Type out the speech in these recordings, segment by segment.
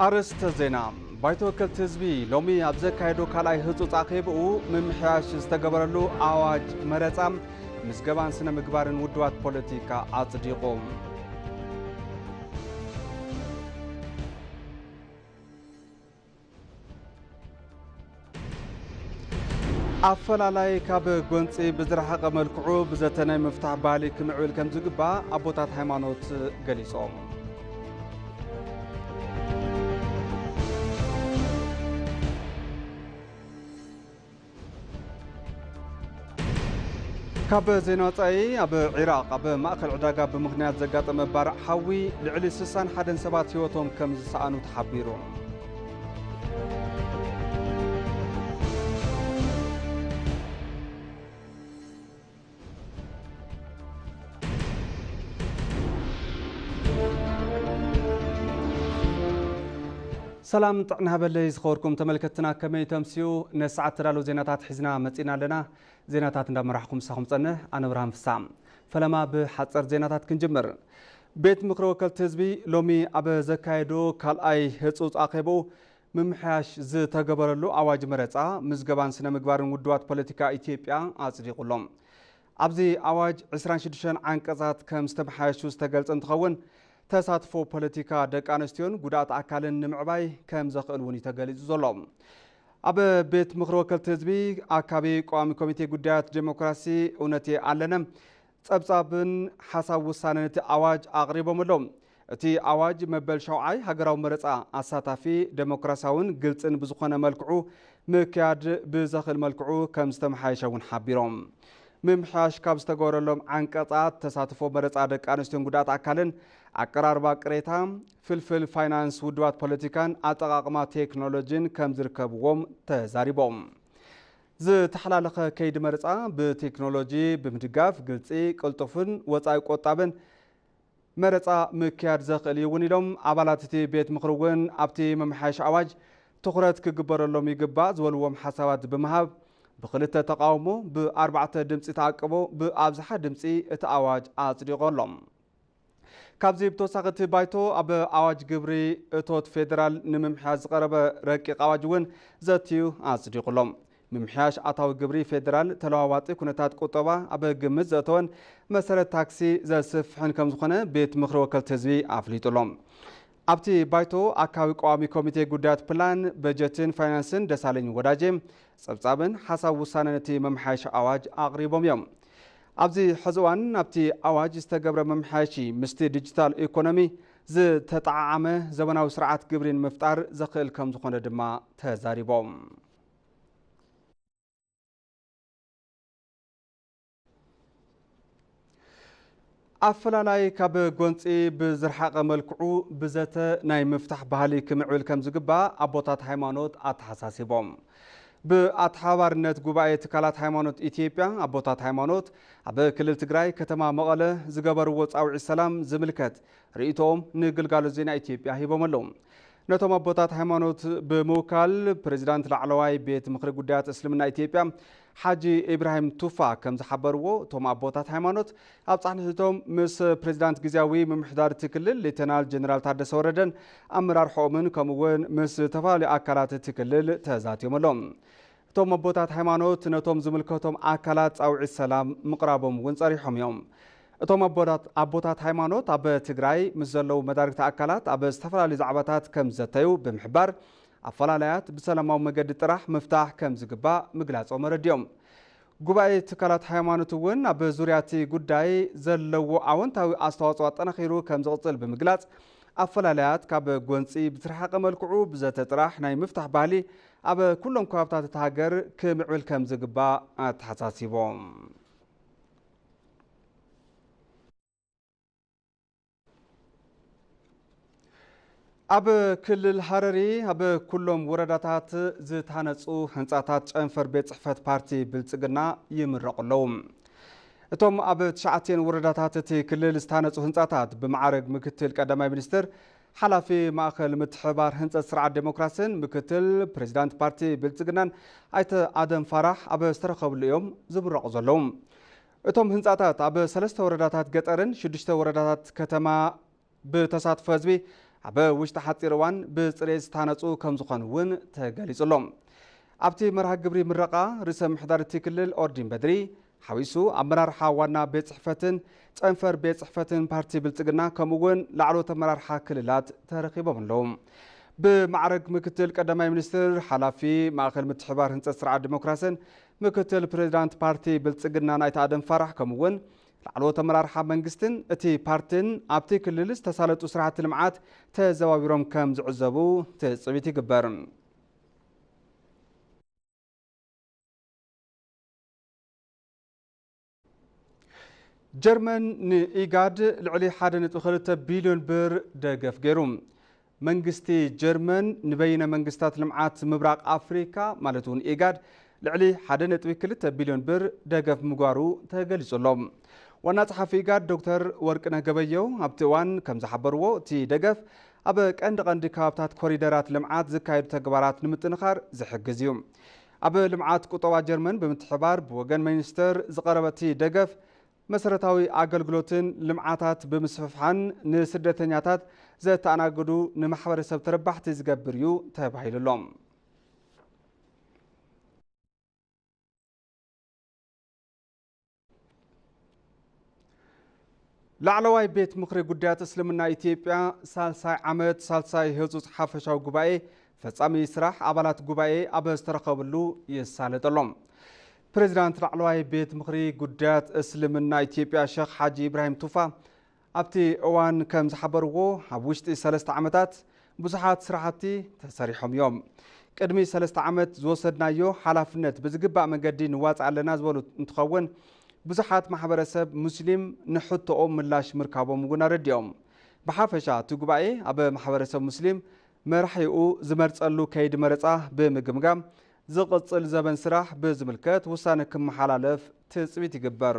ኣርእስተ ዜና። ባይቶ ወከልቲ ህዝቢ ሎሚ ኣብ ዘካየዶ ካልኣይ ህጹጽ ኣኼብኡ፣ ምምሕያሽ ዝተገበረሉ ኣዋጅ መረጻ፣ ምዝገባን ስነ ምግባርን ውድባት ፖለቲካ ኣጽዲቑ። ኣፈላላይ ካብ ጎንጺ ብዝረሓቐ መልክዑ ብዘተ ናይ ምፍታሕ ባህሊ ክምዕብል ከም ዝግባእ ኣቦታት ሃይማኖት ገሊጾም። ካብ ዜና ወጻኢ፣ ኣብ ዒራቕ ኣብ ማእከል ዕዳጋ ብምኽንያት ዘጋጠመ ባርዕ ሓዊ ልዕሊ ስሳን ሓደን ሰባት ህይወቶም ከም ዝሰኣኑ ተሓቢሩ። ሰላም ጥዕና ሃበለይ ዝኸበርኩም ተመልከትትና፣ ከመይ ተምስዩ? ነሰዓት ተዳለዉ ዜናታት ሒዝና መጺና ኣለና። ዜናታት እንዳመራሕኩም ምሳኹም ጸንሕ ኣነ ብርሃን ፍሳ። ፈለማ ብሓጸር ዜናታት ክንጅምር። ቤት ምኽሪ ወከልቲ ህዝቢ ሎሚ ኣብ ዘካየዶ ካልኣይ ህጹጽ ኣኼብኡ፣ ምምሕያሽ ዝተገበረሉ ኣዋጅ መረጻ፣ ምዝገባን ስነ ምግባርን ውድባት ፖለቲካ ኢትዮጵያ ኣጽዲቑ ኣሎ። ኣብዚ ኣዋጅ ዕስራን ሽዱሽተን ዓንቀጻት ከም ዝተመሓየሹ ዝተገልጸ እንትኸውን፣ ተሳትፎ ፖለቲካ ደቂ ኣንስትዮን ጉድኣት ኣካልን ንምዕባይ ከም ዘኽእል እውን እዩ ተገሊጹ ዘሎ። ኣብ ቤት ምኽሪ ወከልቲ ህዝቢ ኣካቢ ቀዋሚ ኮሚቴ ጉዳያት ዴሞክራሲ እውነቴ ኣለነ ጸብጻብን ሓሳብ ውሳነን እቲ ኣዋጅ ኣቕሪቦም ኣለዉ። እቲ ኣዋጅ መበል ሸውዓይ ሃገራዊ መረጻ ኣሳታፊ፣ ደሞክራሲያውን ግልጽን ብዝኾነ መልክዑ ምክያድ ብዘኽእል መልክዑ ከም ዝተመሓየሸ እውን ሓቢሮም። ምምሕያሽ ካብ ዝተገበረሎም ዓንቀጻት ተሳትፎ መረጻ ደቂ ኣንስትዮን ጉዳት ኣካልን፣ ኣቀራርባ ቅሬታ፣ ፍልፍል ፋይናንስ ውድባት ፖለቲካን ኣጠቓቕማ ቴክኖሎጂን ከም ዝርከብዎም ተዛሪቦም። ዝተሓላለኸ ከይዲ መረጻ ብቴክኖሎጂ ብምድጋፍ ግልጺ፣ ቅልጡፍን ወጻኢ ቆጣብን መረጻ ምክያድ ዘኽእል እዩ እውን ኢሎም። ኣባላት እቲ ቤት ምኽሪ እውን ኣብቲ መመሓየሺ ኣዋጅ ትኹረት ክግበረሎም ይግባእ ዝበልዎም ሓሳባት ብምሃብ፣ ብክልተ ተቓውሞ፣ ብኣርባዕተ ድምጺ ተኣቅቦ፣ ብኣብዝሓ ድምጺ እቲ ኣዋጅ ኣጽዲቑ ኣሎ። ካብዚ ብተወሳኺ እቲ ባይቶ ኣብ ኣዋጅ ግብሪ እቶት ፌደራል ንምምሕያሽ ዝቐረበ ረቂቕ ኣዋጅ እውን ዘትዩ ኣጽዲቑ ኣሎ። ምምሕያሽ ኣታዊ ግብሪ ፌደራል ተለዋዋጢ ኩነታት ቁጠባ ኣብ ግምት ዘእተወን መሰረት ታክሲ ዘስፍሕን ከም ዝኾነ ቤት ምኽሪ ወከልቲ ህዝቢ ኣፍሊጡ ኣሎ። ኣብቲ ባይቶ ኣካቢ ቀዋሚ ኮሚቴ ጉዳያት ፕላን፣ በጀትን ፋይናንስን ደሳለኝ ወዳጄ ጸብጻብን ሓሳብ ውሳነን እቲ መመሓየሺ ኣዋጅ ኣቕሪቦም እዮም። ኣብዚ ሕዚ እዋን ኣብቲ ኣዋጅ ዝተገብረ መመሓየሺ ምስቲ ዲጂታል ኢኮኖሚ ዝተጠዓዓመ ዘበናዊ ስርዓት ግብሪ ንምፍጣር ዘኽእል ከም ዝኾነ ድማ ተዛሪቦም። ኣፈላላይ ካብ ጎንጺ ብዝረሓቐ መልክዑ ብዘተ ናይ ምፍታሕ ባህሊ ክምዕብል ከም ዝግባእ ኣቦታት ሃይማኖት ኣተሓሳሲቦም። ብኣተሓባባሪነት ጉባኤ ትካላት ሃይማኖት ኢትዮጵያ፣ ኣቦታት ሃይማኖት ኣብ ክልል ትግራይ ከተማ መቐለ ዝገበርዎ ጻውዒት ሰላም ዝምልከት ርእይቶኦም ንግልጋሎት ዜና ኢትዮጵያ ሂቦም ኣለዉ። ነቶም ኣቦታት ሃይማኖት ብምውካል ፕሬዚዳንት ላዕለዋይ ቤት ምኽሪ ጉዳያት እስልምና ኢትዮጵያ ሓጂ ኢብራሂም ቱፋ ከም ዝሓበርዎ፣ እቶም ኣቦታት ሃይማኖት ኣብ ጻንሒቶም ምስ ፕሬዚዳንት ግዝያዊ ምምሕዳር እቲ ክልል ሌተናል ጀነራል ታደሰ ወረደን ኣመራርሖኦምን ከምኡ እውን ምስ ዝተፈላለዩ ኣካላት እቲ ክልል ተዛትዮም ኣለዉ። እቶም ኣቦታት ሃይማኖት ነቶም ዝምልከቶም ኣካላት ጻውዒት ሰላም ምቕራቦም እውን ጸሪሖም እዮም። እቶም ኣቦታት፣ ኣቦታት ሃይማኖት ኣብ ትግራይ ምስ ዘለዉ መዳርግቲ ኣካላት ኣብ ዝተፈላለዩ ዛዕባታት ከም ዝዘተዩ ብምሕባር፣ ኣፈላላያት ብሰላማዊ መገዲ ጥራሕ ምፍታሕ ከም ዝግባእ ምግላጾም ኣረዲኦም። ጉባኤ ትካላት ሃይማኖት እውን ኣብ ዙርያ እቲ ጉዳይ ዘለዎ ኣወንታዊ ኣስተዋጽኦ ኣጠናኺሩ ከም ዝቕጽል ብምግላጽ፣ ኣፈላላያት ካብ ጎንጺ ብዝረሓቐ መልክዑ ብዘተ ጥራሕ ናይ ምፍታሕ ባህሊ ኣብ ኩሎም ከባብታት እታ ሃገር ክምዕብል ከም ዝግባእ ኣተሓሳሲቦም። ኣብ ክልል ሃረሪ ኣብ ኩሎም ወረዳታት ዝተሃነጹ ህንጻታት ጨንፈር ቤት ጽሕፈት ፓርቲ ብልጽግና ይምረቑ ኣለዉ። እቶም ኣብ ትሽዓቲኤን ወረዳታት እቲ ክልል ዝተሃነጹ ህንጻታት ብመዓርግ ምክትል ቀዳማይ ሚኒስትር፣ ሓላፊ ማእከል ምትሕባር ህንጸት ስርዓት ዴሞክራሲን ምክትል ፕሬዚዳንት ፓርቲ ብልጽግናን ኣይተ ኣደም ፋራሕ ኣብ ዝተረኸብሉ እዮም ዝምረቑ ዘለዉ። እቶም ህንጻታት ኣብ ሰለስተ ወረዳታት ገጠርን ሽዱሽተ ወረዳታት ከተማ ብተሳትፎ ህዝቢ ኣብ ውሽጢ ሓፂር እዋን ብፅሬት ዝታነፁ ከም ዝኾኑ እውን ተገሊፁ ኣሎ። ኣብቲ መርሃ ግብሪ ምረቓ ርእሰ ምሕዳር እቲ ክልል ኦርዲን በድሪ ሓዊሱ ኣመራርሓ ዋና ቤት ፅሕፈትን ጨንፈር ቤት ፅሕፈትን ፓርቲ ብልፅግና ከምኡ እውን ላዕለዎት ኣመራርሓ ክልላት ተረኺቦም ኣለዉ። ብማዕረግ ምክትል ቀዳማይ ሚኒስትር ሓላፊ ማእኸል ምትሕባር ህንፀት ስርዓት ዲሞክራስን ምክትል ፕሬዚዳንት ፓርቲ ብልፅግናን ኣይተ ኣደም ፋራሕ ከምኡ እውን ላዕለዎት ኣመራርሓ መንግስትን እቲ ፓርትን ኣብቲ ክልል ዝተሳለጡ ስራሕቲ ልምዓት ተዘዋዊሮም ከም ዝዕዘቡ ትፅቢት ይግበር። ጀርመን ንኢጋድ ልዕሊ ሓደ ነጥቢ ክልተ ቢልዮን ብር ደገፍ ገይሩ። መንግስቲ ጀርመን ንበይነ መንግስታት ልምዓት ምብራቕ ኣፍሪካ ማለት እውን ኢጋድ ልዕሊ ሓደ ነጥቢ ክልተ ቢልዮን ብር ደገፍ ምግባሩ ተገሊጹ ኣሎ። ዋና ጸሓፊ ኢጋድ ዶክተር ወርቅነህ ገበየው ኣብቲ እዋን ከም ዝሓበርዎ፣ እቲ ደገፍ ኣብ ቀንዲ ቀንዲ ከባብታት ኮሪደራት ልምዓት ዝካየዱ ተግባራት ንምጥንኻር ዝሕግዝ እዩ። ኣብ ልምዓት ቁጠባ ጀርመን ብምትሕባር ብወገን ሚኒስተር ዝቐረበ እቲ ደገፍ መሰረታዊ ኣገልግሎትን ልምዓታት ብምስፍሕፋሕን ንስደተኛታት ዘተኣናግዱ ንማሕበረሰብ ተረባሕቲ ዝገብር እዩ ተባሂሉ ኣሎ። ላዕለዋይ ቤት ምኽሪ ጉዳያት እስልምና ኢትዮጵያ ሳልሳይ ዓመት ሳልሳይ ህጹጽ ሓፈሻዊ ጉባኤ ፈጻሚ ስራሕ ኣባላት ጉባኤ ኣብ ዝተረኸብሉ ይሳለጥ ኣሎ። ፕሬዚዳንት ላዕለዋይ ቤት ምኽሪ ጉዳያት እስልምና ኢትዮጵያ ሸኽ ሓጂ ኢብራሂም ቱፋ ኣብቲ እዋን ከም ዝሓበርዎ፣ ኣብ ውሽጢ ሰለስተ ዓመታት ብዙሓት ስራሕቲ ተሰሪሖም እዮም። ቅድሚ ሰለስተ ዓመት ዝወሰድናዮ ሓላፍነት ብዝግባእ መንገዲ ንዋፅእ ኣለና ዝበሉ እንትኸውን፣ ብዙሓት ማሕበረሰብ ሙስሊም ንሕቶኦም ምላሽ ምርካቦም እውን ኣረዲኦም። ብሓፈሻ እቲ ጉባኤ ኣብ ማሕበረሰብ ሙስሊም መራሒኡ ዝመርፀሉ ከይዲ መረፃ ብምግምጋም፣ ዝቕፅል ዘበን ስራሕ ብዝምልከት ውሳነ ክመሓላለፍ ትፅቢት ይግበር።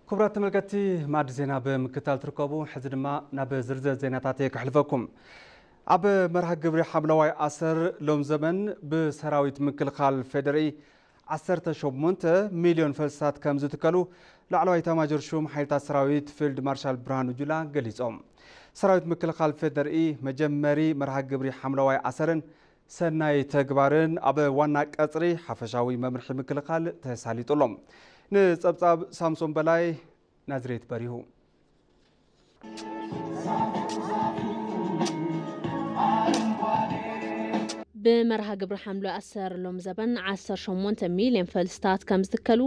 ክቡራት ተመልከትቲ፣ ማዕዲ ዜና ብምክትታል ትርከቡ። ሕዚ ድማ ናብ ዝርዝር ዜናታት እየ ከሕልፈኩም። ኣብ መርሃ ግብሪ ሓምለዋይ ኣሰር ሎም ዘመን ብሰራዊት ምክልኻል ፌዴሪ ዓሰርተ ሸሞንተ ሚልዮን ፈልስታት ከም ዝትከሉ ላዕለዋይ ኤታማዦር ሹም ሓይልታት ሰራዊት ፊልድ ማርሻል ብርሃኑ ጁላ ገሊጾም። ሰራዊት ምክልኻል ፌዴሪ መጀመሪ መርሃ ግብሪ ሓምለዋይ ኣሰርን ሰናይ ተግባርን ኣብ ዋና ቀጽሪ ሓፈሻዊ መምርሒ ምክልኻል ተሳሊጡ ኣሎ። ንጸብጻብ ሳምሶን በላይ፣ ናዝሬት በሪሁ። ብመርሃ ግብሪ ሓምለዋይ ኣሰር ሎም ዘበን ዓሰርተ ሸሞንተ ሚልዮን ፈልስታት ከም ዝትከሉ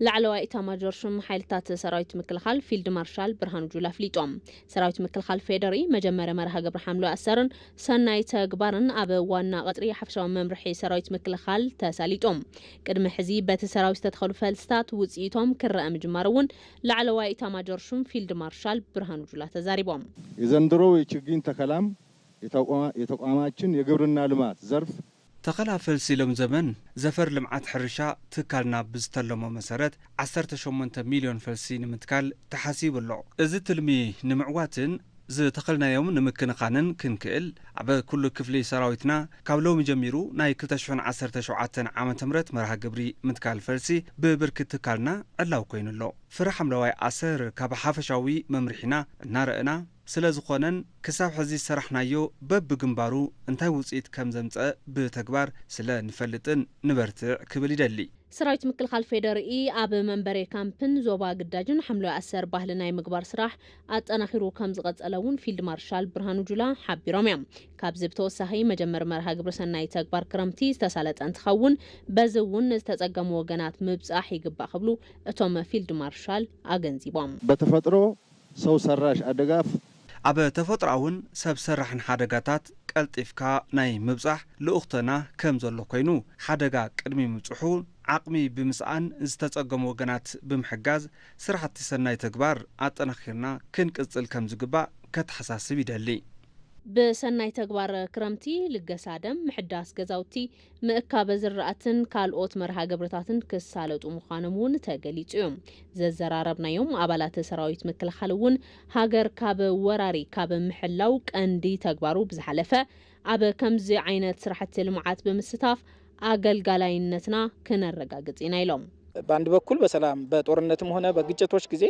ላዕለዋይ ኢታማጆር ሹም ሓይልታት ሰራዊት ምክልኻል ፊልድ ማርሻል ብርሃኑ ጁላ ኣፍሊጦም። ሰራዊት ምክልኻል ፌዴሪ መጀመርያ መርሃ ግብሪ ሓምለዋይ ኣሰርን ሰናይ ተግባርን ኣብ ዋና ቀጽሪ ሓፈሻዊ መምርሒ ሰራዊት ምክልኻል ተሳሊጦም። ቅድሚ ሕዚ በቲ ሰራዊት ዝተተኸሉ ፈልስታት ውጽኢቶም ክረአ ምጅማሩ እውን ላዕለዋይ ኢታማጆር ሹም ፊልድ ማርሻል ብርሃኑ ጁላ ተዛሪቦም። የዘንድሮው የችግኝ ተከላም የተቋማ-፣ የተቋማችን የግብርና ልማት ዘርፍ ተኸላ ፈልሲ ሎም ዘመን ዘፈር ልምዓት ሕርሻ ትካልና ብዝተለሞ መሰረት ዓሰርተ ሸሞንተ ሚልዮን ፈልሲ ንምትካል ተሓሲቡ ኣሎ። እዚ ትልሚ ንምዕዋትን ዝተኸልናዮም ንምክንኻንን ክንክእል፣ ኣብ ኩሉ ክፍሊ ሰራዊትና ካብ ሎሚ ጀሚሩ ናይ ክልተ ሽሕን ዓሰርተ ሸውዓተን ዓመተ ምህረት መርሃ ግብሪ ምትካል ፈልሲ ብብርኪ ትካልና ዕላዊ ኮይኑ ኣሎ። ፍረ ሓምለዋይ ኣሰር ካብ ሓፈሻዊ መምርሒና እናረኣና ስለ ዝኾነን ክሳብ ሕዚ ዝሰራሕናዮ በብግንባሩ እንታይ ውፅኢት ከም ዘምፀ ብተግባር ስለ ንፈልጥን ንበርትዕ ክብል ይደሊ። ሰራዊት ምክልኻል ፌዴሪኢ ኣብ መንበሪ ካምፕን ዞባ ግዳጅን ሓምለዋይ ኣሰር ባህሊ ናይ ምግባር ስራሕ ኣጠናኺሩ ከም ዝቐጸለ እውን ፊልድ ማርሻል ብርሃኑ ጁላ ሓቢሮም እዮም። ካብዚ ብተወሳኺ መጀመሪ መርሃ ግብሪ ሰናይ ተግባር ክረምቲ ዝተሳለጠ እንትኸውን፣ በዚ እውን ንዝተጸገሙ ወገናት ምብጻሕ ይግባእ ክብሉ እቶም ፊልድ ማርሻል ኣገንዚቦም። በተፈጥሮ ሰው ሰራሽ ኣደጋ ኣብ ተፈጥሮኣውን ሰብ ሰራሕን ሓደጋታት ቀልጢፍካ ናይ ምብጻሕ ልኡኽቶና ከም ዘሎ ኮይኑ፣ ሓደጋ ቅድሚ ምብጽሑ ዓቕሚ ብምስኣን ዝተጸገሙ ወገናት ብምሕጋዝ ስራሕቲ ሰናይ ተግባር ኣጠናኺርና ክንቅጽል ከም ዝግባእ ከተሓሳስብ ይደሊ። ብሰናይ ተግባር ክረምቲ ልገሳ ደም፣ ምሕዳስ ገዛውቲ፣ ምእካብ ዝራእትን ካልኦት መርሃ ግብርታትን ክሳለጡ ምዃኖም እውን ተገሊጹ እዩ። ዘዘራረብናዮም ኣባላት ሰራዊት ምክልኻል እውን ሃገር ካብ ወራሪ ካብ ምሕላው ቀንዲ ተግባሩ ብዝሓለፈ ኣብ ከምዚ ዓይነት ስራሕቲ ልምዓት ብምስታፍ ኣገልጋላይነትና ክነረጋግጽ ኢና ኢሎም። በአንድ በኩል በሰላም በጦርነትም ሆነ በግጭቶች ጊዜ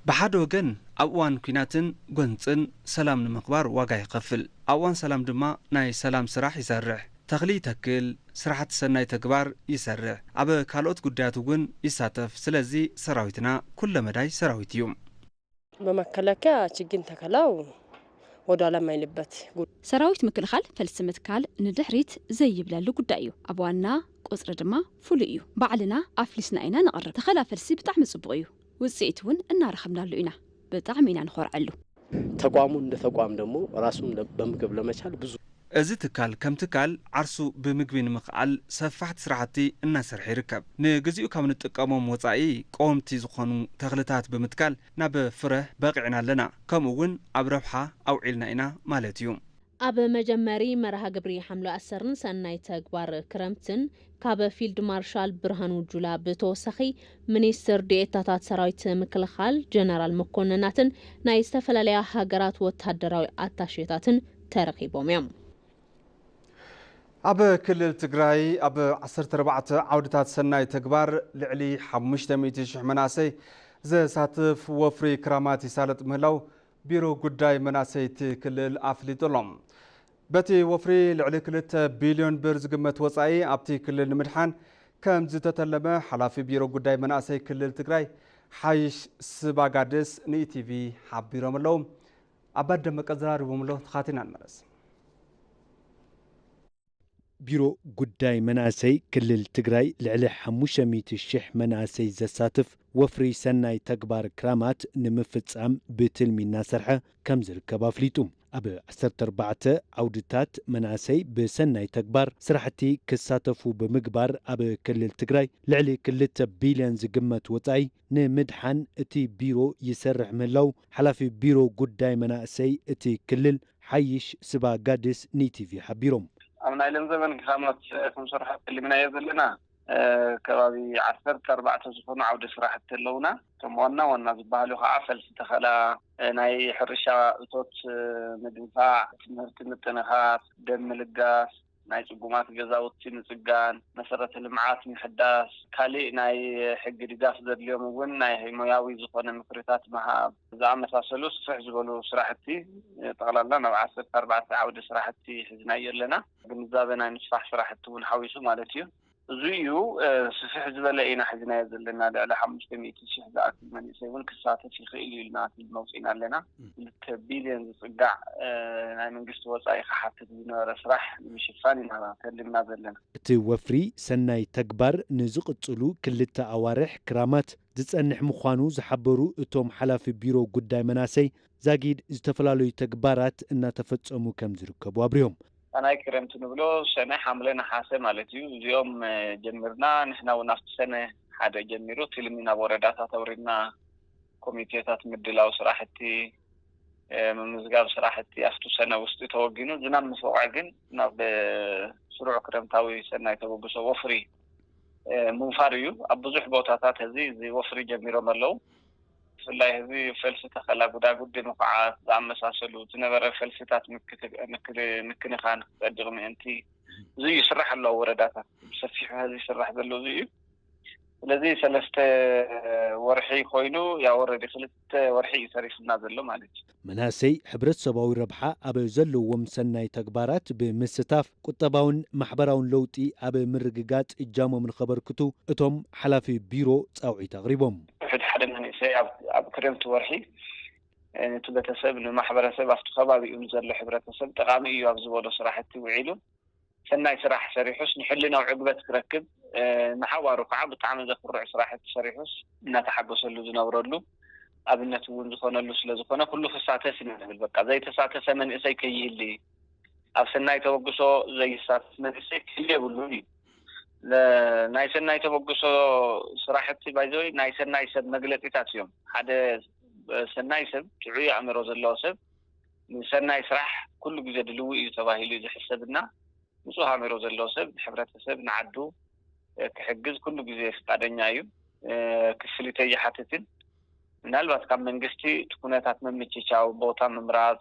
ብሓደ ወገን ኣብ እዋን ኲናትን ጎንጽን ሰላም ንምኽባር ዋጋ ይኸፍል። ኣብ እዋን ሰላም ድማ ናይ ሰላም ስራሕ ይሰርሕ። ተኽሊ ይተክል፣ ስራሕቲ ሰናይ ተግባር ይሰርሕ፣ ኣብ ካልኦት ጉዳያት እውን ይሳተፍ። ስለዚ ሰራዊትና ኩለመዳይ ሰራዊት እዩ። በመከላከያ ችግኝ ተከላው ወደኋላ የማይልበት ጉ- ሰራዊት ምክልኻል ፈልሲ ምትካል ንድሕሪት ዘይብለሉ ጉዳይ እዩ። ኣብ ዋና ቁፅሪ ድማ ፍሉይ እዩ። ባዕልና ኣፍሊስና ኢና ነቕርብ። ተኸላ ፈልሲ ብጣዕሚ ፅቡቕ እዩ። ውፅኢት እውን እናረኸብናሉ ኢና። ብጣዕሚ ኢና ንኾርዐሉ። ተቋሙ እንደ ተቋም ደግሞ ራሱን በምግብ ለመቻል ብዙ እዚ ትካል ከም ትካል ዓርሱ ብምግቢ ንምኽዓል ሰፋሕቲ ስራሕቲ እናሰርሐ ይርከብ። ንግዚኡ ካብ ንጥቀሞም ወፃኢ ቀወምቲ ዝኾኑ ተኽልታት ብምትካል ናብ ፍረ በቒዕና ኣለና። ከምኡ እውን ኣብ ረብሓ ኣውዒልና ኢና ማለት እዩ። ኣብ መጀመሪ መርሃ ግብሪ ሓምለ ኣሰርን ሰናይ ተግባር ክረምትን ካብ ፊልድ ማርሻል ብርሃኑ ጁላ ብተወሳኺ ሚኒስትር ዴኤታታት ሰራዊት ምክልኻል ጀነራል መኮንናትን ናይ ዝተፈላለያ ሃገራት ወታደራዊ ኣታሼታትን ተረኺቦም እዮም። ኣብ ክልል ትግራይ ኣብ ዓሰርተ ኣርባዕተ ዓውድታት ሰናይ ተግባር ልዕሊ ሓሙሽተ ሚእቲ ሽሕ መናእሰይ ዘሳትፍ ወፍሪ ክራማት ይሳለጥ ምህላው ቢሮ ጉዳይ መናእሰይ እቲ ክልል ኣፍሊጡ ኣሎ። በቲ ወፍሪ ልዕሊ ክልተ ቢልዮን ብር ዝግመት ወፃኢ ኣብቲ ክልል ንምድሓን ከም ዝተተለመ ሓላፊ ቢሮ ጉዳይ መናእሰይ ክልል ትግራይ ሓይሽ ስባጋድስ ንኢቲቪ ሓቢሮም ኣለዉ። ኣባደመቀ ዘራሪቦም ኣሎ። ተኻቲና ንመለስ። ቢሮ ጉዳይ መናእሰይ ክልል ትግራይ ልዕሊ ሓሙሽተ ሚእቲ ሽሕ መናእሰይ ዘሳትፍ ወፍሪ ሰናይ ተግባር ክራማት ንምፍፃም ብትልሚ እናሰርሐ ከም ዝርከብ ኣፍሊጡ። ኣብ ዓሰርተ ኣርባዕተ ዓውድታት መናእሰይ ብሰናይ ተግባር ስራሕቲ ክሳተፉ ብምግባር ኣብ ክልል ትግራይ ልዕሊ ክልተ ቢልዮን ዝግመት ወፃኢ ንምድሓን እቲ ቢሮ ይሰርሕ ምህላው ሓላፊ ቢሮ ጉዳይ መናእሰይ እቲ ክልል ሓይሽ ስባ ጋድስ ንኢቲቪ ሓቢሮም። ኣብ ናይ ለም ዘበን ክራማት ክንሰርሖ ተሊምናዮ ዘለና ከባቢ ዓሰርተ ኣርባዕተ ዝኾኑ ዓውደ ስራሕቲ ኣለውና። እቶም ዋና ዋና ዝበሃሉ ከዓ ፈልሲ ተኸላ፣ ናይ ሕርሻ እቶት ምድንፋዕ፣ ትምህርቲ ምጥንኻር፣ ደም ምልጋስ፣ ናይ ፅጉማት ገዛውቲ ምፅጋን፣ መሰረተ ልምዓት ምሕዳስ፣ ካሊእ ናይ ሕጊ ድጋፍ ዘድልዮም እውን ናይ ሞያዊ ዝኾነ ምክርታት ምሃብ ዝኣመሳሰሉ ስፍሕ ዝበሉ ስራሕቲ ጠቕላላ ናብ ዓሰርተ ኣርባዕተ ዓውዲ ስራሕቲ ሒዝናዮ ኣለና። ግንዛበ ናይ ምስፋሕ ስራሕቲ እውን ሓዊሱ ማለት እዩ። እዚ እዩ ስፍሕ ዝበለ ኢና ሒዝናዮ ዘለና። ልዕሊ ሓሙሽተ ሚእቲ ሽሕ ዝኣክል መንእሰይ እውን ክሳተፍ ይኽእል እዩ ኢልና ትልሚ ኣውፂእና ኣለና። ክልተ ቢልዮን ዝፅጋዕ ናይ መንግስቲ ወፃኢ ክሓትት ዝነበረ ስራሕ ንምሽፋን ኢና ተልምና ዘለና። እቲ ወፍሪ ሰናይ ተግባር ንዝቕፅሉ ክልተ ኣዋርሕ ክራማት ዝፀንሕ ምዃኑ ዝሓበሩ እቶም ሓላፊ ቢሮ ጉዳይ መናሰይ ዛጊድ ዝተፈላለዩ ተግባራት እናተፈፀሙ ከም ዝርከቡ ኣብሪሆም። ናይ ክረምቲ ንብሎ ሰነ፣ ሓምለ፣ ነሓሰ ማለት እዩ። እዚኦም ጀሚርና ንሕና እውን ኣብቲ ሰነ ሓደ ጀሚሩ ትልሚ ናብ ወረዳታት ኣውሪድና ኮሚቴታት ምድላው ስራሕቲ ምምዝጋብ ስራሕቲ ኣብቲ ሰነ ውሽጢ ተወጊኑ ዝናብ ምስ ወቕዐ ግን ናብ ስሩዕ ክረምታዊ ሰናይ ተበግሶ ወፍሪ ምውፋር እዩ። ኣብ ብዙሕ ቦታታት ሕዚ እዚ ወፍሪ ጀሚሮም ኣለዉ። ብፍላይ ሕዚ ፈልሲ ተኸላ፣ ጉዳጉዲ ምኹዓት ዝኣመሳሰሉ ዝነበረ ፈልስታት ምክንኻን ክፀድቕ ምእንቲ እዚ ይስራሕ ኣሎ። ኣብ ወረዳታት ብሰፊሑ ሕዚ ይስራሕ ዘሎ እዚ እዩ። ስለዚ ሰለስተ ወርሒ ኮይኑ፣ ያው ኦልሬዲ ክልተ ወርሒ እዩ ተሪፍና ዘሎ ማለት እዩ። መናእሰይ ሕብረተሰባዊ ረብሓ ኣብ ዘለዎም ሰናይ ተግባራት ብምስታፍ ቁጠባውን ማሕበራውን ለውጢ ኣብ ምርግጋጽ እጃሞም ንኸበርክቱ እቶም ሓላፊ ቢሮ ጻውዒት ኣቕሪቦም። ሕድ ሓደ መንእሰይ ኣብ ኣብ ክረምቲ ወርሒ ነቲ ቤተሰብ፣ ንማሕበረሰብ፣ ኣብቲ ከባቢኡ ንዘሎ ሕብረተሰብ ጠቓሚ እዩ ኣብ ዝበሎ ስራሕቲ ውዒሉ ሰናይ ስራሕ ሰሪሑስ ንሕልናው ዕግበት ክረክብ፣ ንሓዋሩ ከዓ ብጣዕሚ ዘኩርዕ ስራሕቲ ሰሪሑስ እናተሓጎሰሉ ዝነብረሉ ኣብነት እውን ዝኾነሉ ስለዝኾነ ኩሉ ክሳተፍ ኢና ንብል። በቃ ዘይተሳተፈ መንእሰይ ከይህሊ፣ ኣብ ሰናይ ተበግሶ ዘይሳተፍ መንእሰይ ክህሉ የብሉን እዩ። ናይ ሰናይ ተበግሶ ስራሕቲ ባይዘወይ ናይ ሰናይ ሰብ መግለፂታት እዮም። ሓደ ሰናይ ሰብ፣ ጥዑይ ኣእምሮ ዘለዎ ሰብ ንሰናይ ስራሕ ኩሉ ግዜ ድልው እዩ ተባሂሉ እዩ ዝሕሰብና። ንጹህ ኣእምሮ ዘለዎ ሰብ ንሕብረተሰብ፣ ንዓዱ ክሕግዝ ኩሉ ግዜ ፍቃደኛ እዩ። ክፍሊት ኣይሓትትን። ምናልባት ካብ መንግስቲ እቲ ኩነታት ምምችቻው፣ ቦታ ምምራፅ፣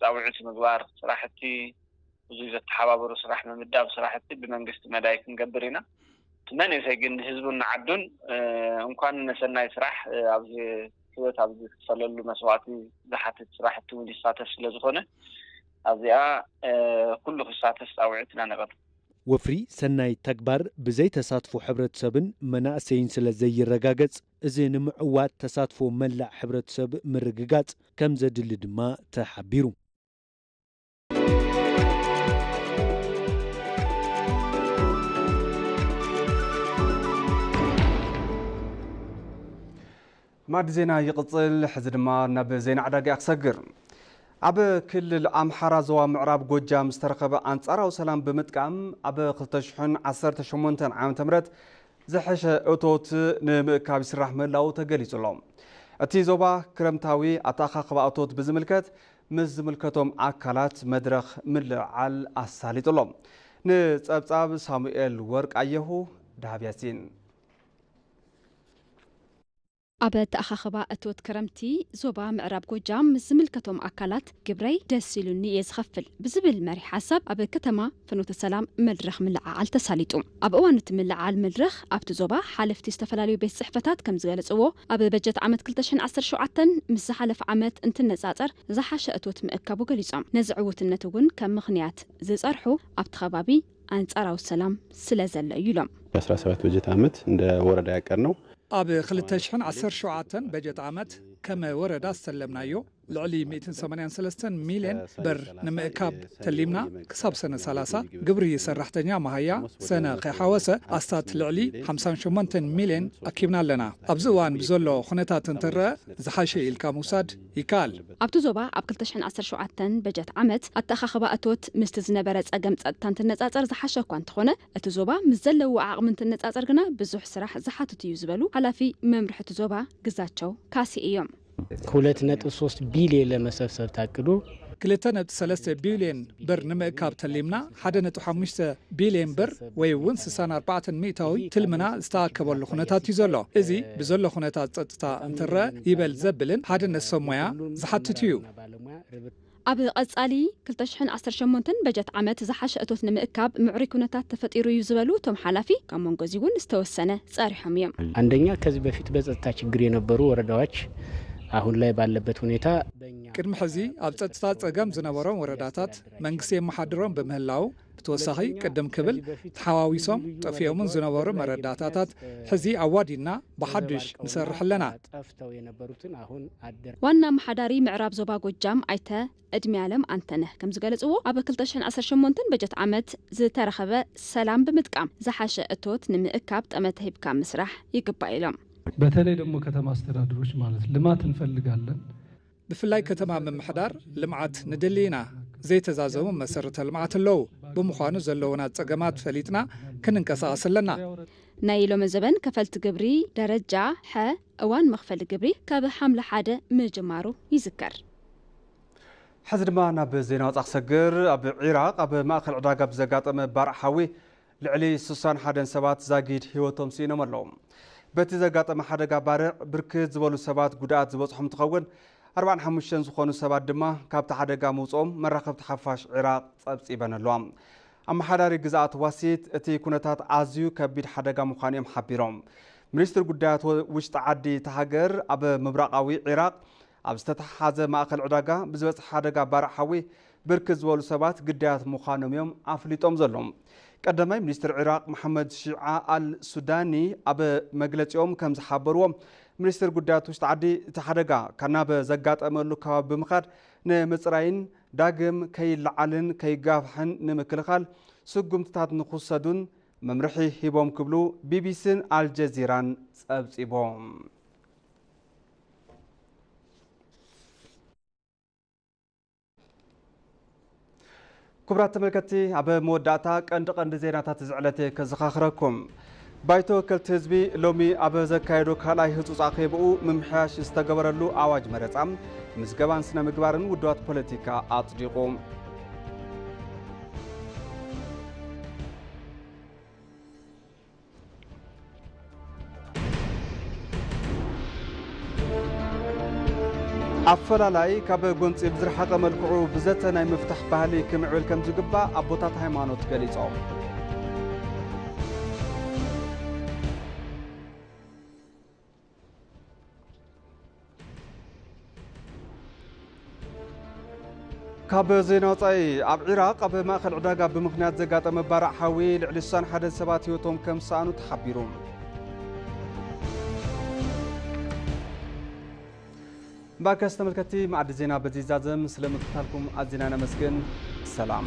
ፃውዒት ምግባር፣ ስራሕቲ ብዙይ ዘተሓባበሩ ስራሕ ምምዳብ ስራሕቲ ብመንግስቲ መዳይ ክንገብር ኢና። እቲ መንእሰይ ግን ንህዝቡን ንዓዱን እንኳን ንሰናይ ስራሕ ኣብዚ ህይወት ኣብዚ ዝክፈለሉ መስዋእቲ ዝሓትት ስራሕቲ እውን ይሳተፍ ስለዝኾነ ኣብዚኣ ኩሉ ክሳተፍ ፃውዒት ኢና ነቕርብ። ወፍሪ ሰናይ ተግባር ብዘይ ተሳትፎ ሕብረተሰብን መናእሰይን ስለ ዘይረጋገጽ፣ እዚ ንምዕዋት ተሳትፎ መላእ ሕብረተሰብ ምርግጋጽ ከም ዘድሊ ድማ ተሓቢሩ። ማዕዲ ዜና ይቕጽል። ሕዚ ድማ ናብ ዜና ዕዳጋ ክሰግር። ኣብ ክልል ኣምሓራ ዞባ ምዕራብ ጎጃም ዝተረኸበ ኣንጻራዊ ሰላም ብምጥቃም ኣብ ክልተ ሽሕን ዓሰርተ ሸሞንተን ዓመተ ምህረት ዝሐሸ እቶት ንምእካብ ይስራሕ ምህላዉ ተገሊጹ ኣሎ። እቲ ዞባ ክረምታዊ ኣተኣኻኽባ እቶት ብዝምልከት ምስ ዝምልከቶም ኣካላት መድረኽ ምልዕዓል ኣሳሊጡ ኣሎ። ንጸብጻብ ሳሙኤል ወርቃየሁ፣ ደሃብ ያሲን። ኣብ ኣተኣኻኽባ እቶት ክረምቲ ዞባ ምዕራብ ጎጃም ምስ ዝምልከቶም ኣካላት ግብረይ ደስ ኢሉኒ እየ ዝኸፍል ብዝብል መሪሕ ሓሳብ ኣብ ከተማ ፍኖተ ሰላም መድረኽ ምልዕዓል ተሳሊጡ። ኣብ እዋን እቲ ምልዕዓል መድረኽ ኣብቲ ዞባ ሓለፍቲ ዝተፈላለዩ ቤት ጽሕፈታት ከም ዝገለጽዎ ኣብ በጀት ዓመት ክልተ ሽሕን ዓሰርተ ሸውዓተን ምስ ዝሓለፈ ዓመት እንትነጻጸር ዝሓሸ እቶት ምእካቡ ገሊጾም። ነዚ ዕውትነት እውን ከም ምኽንያት ዝጸርሑ ኣብቲ ከባቢ ኣንጻራዊ ሰላም ስለ ዘሎ እዩ ኢሎም። በአስራ ሰባት በጀት ዓመት እንደ ወረዳ ያቀድነው ኣብ ክልተ ሽሕን ዓሰርተ ሸውዓተን በጀት ዓመት ከም ወረዳ ዝተለምናዮ ልዕሊ ሚእትን ሰማንያን ሰለስተን ሚልዮን ብር ንምእካብ ተሊምና ክሳብ ሰነ ሰላሳ ግብሪ ሰራሕተኛ መሃያ ሰነ ከይሓወሰ ኣስታት ልዕሊ ሓምሳን ሸሞንተን ሚልዮን ኣኪብና ኣለና። ኣብዚ እዋን ብዘሎ ኩነታት እንትረአ ዝሓሸ ኢልካ ምውሳድ ይከኣል። ኣብቲ ዞባ ኣብ ክልተ ሽሕን ዓሰርተ ሸውዓተን በጀት ዓመት ኣተኣኻኽባ እቶት ምስቲ ዝነበረ ጸገም ጸጥታ እንትነጻጸር ዝሓሸ እኳ እንተኾነ እቲ ዞባ ምስ ዘለዎ ዓቕሚ እንትነጻጸር ግና ብዙሕ ስራሕ ዝሓትት እዩ ዝበሉ ሓላፊ መምርሒ እቲ ዞባ ግዛቸው ካሴ እዮም። ሁለት ነጥቢ ሶስት ቢልዮን ለመሰብሰብ ታቅዱ። ክልተ ነጥቢ ሰለስተ ቢልዮን ብር ንምእካብ ተሊምና ሓደ ነጥቢ ሓሙሽተ ቢልዮን ብር ወይ እውን ስሳን ኣርባዕተን ሚእታዊ ትልምና ዝተኣከበሉ ኩነታት እዩ ዘሎ። እዚ ብዘሎ ኩነታት ጸጥታ እንትረአ ይበል ዘብልን ሓድነት ሰብ ሞያ ዝሓትት እዩ። ኣብ ቐጻሊ ክልተ ሽሕን ዓሰርተ ሸሞንተን በጀት ዓመት ዝሓሸ እቶት ንምእካብ ምዕሩይ ኩነታት ተፈጢሩ እዩ ዝበሉ እቶም ሓላፊ፣ ካብ መንጎ እዚ እውን ዝተወሰነ ጸሪሖም እዮም። አንደኛ ከዚህ በፊት በጸጥታ ችግር የነበሩ ወረዳዎች አሁን ላይ ባለበት ሁኔታ በእኛ ቅድሚ ሕዚ ኣብ ጸጥታ ጸገም ዝነበሮም ወረዳታት መንግስቲ የመሓድሮም ብምህላው ብተወሳኺ ቅድም ክብል ተሓዋዊሶም ጠፊኦምን ዝነበሩ መረዳእታታት ሕዚ ኣዋዲድና ብሓዱሽ ንሰርሕ ኣለና። ጠፍተው የነበሩትን አሁን አደር ዋና ኣመሓዳሪ ምዕራብ ዞባ ጎጃም ኣይተ ዕድሜ ኣለም ኣንተነህ ከም ዝገለፅዎ ኣብ ክልተ ሽሕን ዓሰርተ ሸሞንተን በጀት ዓመት ዝተረኸበ ሰላም ብምጥቃም ዝሓሸ እቶት ንምእካብ ጠመተ ሂብካ ምስራሕ ይግባእ ኢሎም። በተለይ ደግሞ ከተማ አስተዳደሮች ማለት ልማት እንፈልጋለን። ብፍላይ ከተማ ምምሕዳር ልምዓት ንደሊ ኢና። ዘይተዛዘሙ መሰረተ ልምዓት ኣለዉ። ብምዃኑ ዘለዉና ፀገማት ፈሊጥና ክንንቀሳቐስ ኣለና። ናይ ሎሚ ዘበን ከፈልቲ ግብሪ ደረጃ ሐ እዋን መኽፈሊ ግብሪ ካብ ሓምለ ሓደ ምጅማሩ ይዝከር። ሕዚ ድማ ናብ ዜና ወፃእ ክሰግር። ኣብ ዒራቕ ኣብ ማእኸል ዕዳጋ ብዘጋጠመ ባርዕ ሓዊ ልዕሊ ስሳን ሓደን ሰባት ዛጊድ ህይወቶም ስኢኖም ኣለዉ። በቲ ዘጋጠመ ሓደጋ ባርዕ ብርክት ዝበሉ ሰባት ጉድኣት ዝበፅሖም እንትኸውን ኣርባዓን ሓሙሽተን ዝኾኑ ሰባት ድማ ካብቲ ሓደጋ ምውፅኦም መራኸብቲ ሓፋሽ ዒራቕ ፀብፂበን ኣለዋ። ኣመሓዳሪ ግዝኣት ዋሲት እቲ ኩነታት ኣዝዩ ከቢድ ሓደጋ ምዃኑ እዮም ሓቢሮም። ሚኒስትር ጉዳያት ወ-፣ ውሽጢ ዓዲ እታ ሃገር ኣብ ምብራቓዊ ዒራቕ ኣብ ዝተተሓሓዘ ማእኸል ዕዳጋ ብዝበፅሐ ሓደጋ ባርዕ ሓዊ ብርክት ዝበሉ ሰባት ግዳያት ምዃኖም እዮም ኣፍሊጦም ዘለዉ። ቀዳማይ ሚኒስትር ዒራቕ መሓመድ ሺዓ ኣል ሱዳኒ ኣብ መግለፂኦም ከም ዝሓበርዎ፣ ሚኒስትር ጉዳያት ውሽጢ ዓዲ እቲ ሓደጋ ካብ ናብ ዘጋጠመሉ ከባቢ ብምኻድ ንምፅራይን ዳግም ከይለዓልን ከይጋፍሕን ንምክልኻል ስጉምትታት ንክውሰዱን መምርሒ ሂቦም ክብሉ ቢቢሲን ኣልጀዚራን ጸብጺቦም። ክቡራት ተመልከትቲ፣ ኣብ መወዳእታ ቀንዲ ቀንዲ ዜናታት እዚ ዕለት ከዘኻኽረኩም። ባይቶ ወከልቲ ህዝቢ ሎሚ ኣብ ዘካየዶ ካልኣይ ህጹጽ ኣኼብኡ ምምሕያሽ ዝተገበረሉ ኣዋጅ መረጻ ምዝገባን ስነ ምግባርን ውድባት ፖለቲካ ኣጽዲቑ። ኣፈላላይ ካብ ጎንጺ ብዝረሓቐ መልክዑ ብዘተ ናይ ምፍታሕ ባህሊ ክምዕብል ከም ዝግባእ ኣቦታት ሃይማኖት ገሊጾም። ካብ ዜና ወጻኢ፣ ኣብ ዒራቕ ኣብ ማእከል ዕዳጋ ብምኽንያት ዘጋጠመ ባርዕ ሓዊ ልዕሊ ስሳን ሓደን ሰባት ህይወቶም ከም ዝሰኣኑ ተሓቢሩ። እምበኣርከስ ተመልከትቲ፣ መኣዲ ዜና በዚ ይዛዘም። ስለ ምክትታልኩም ኣዚና ነመስግን። ሰላም።